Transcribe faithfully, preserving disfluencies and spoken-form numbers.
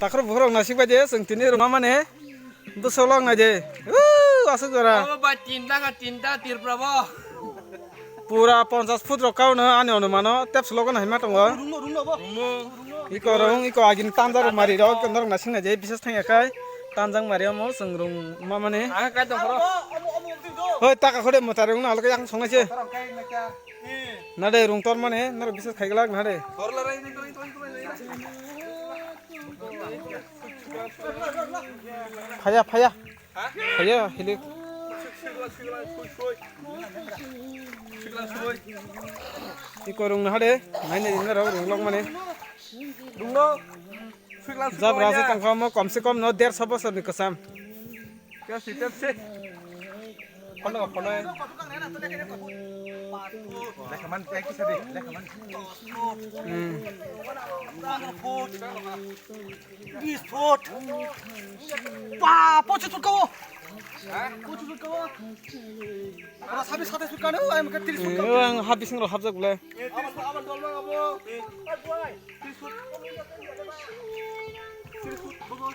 Takhro bukhorok nasik bai de, chwng tini rwma mane bwswk lok nai de. Uuu, aswk jora. Obo bai tinta ka tinta Tripura bo. Pura ponchas foot rok kau no ani onumano tep slogo no hima tongo. Rungmo, rungmo bo. Rungmo. Iko rung, iko agini tanjak rok mari rok, norok nasing nai je, bises thang ya khai. Tanjak mari omo chwng rung ma mane. Ang kai tong khoro. Hoi, taka khode mwtai rung na halke yang songnai se. Nade rung tor mane, norok bises khai glak nade. Phaya, phaya. Phaya, hilik. Iko rung na hade, nai nai din rok rung lok mane. Rung no. Jabra se tong kha mo kom se kom no derso bosor ni kwcham. Pepsi, Pepsi. Kono, kono. Lekha man, lekha sadi, lekha man. Hmm. Bis foot. Ba, pochis foot kawo. Pochis foot kawo. Ora sabi satais foot kano, ayam ke tris foot kawo. Ang habising ro habjak le. Tris foot, abar dol bang abo. Tris foot. Tris foot, bobo.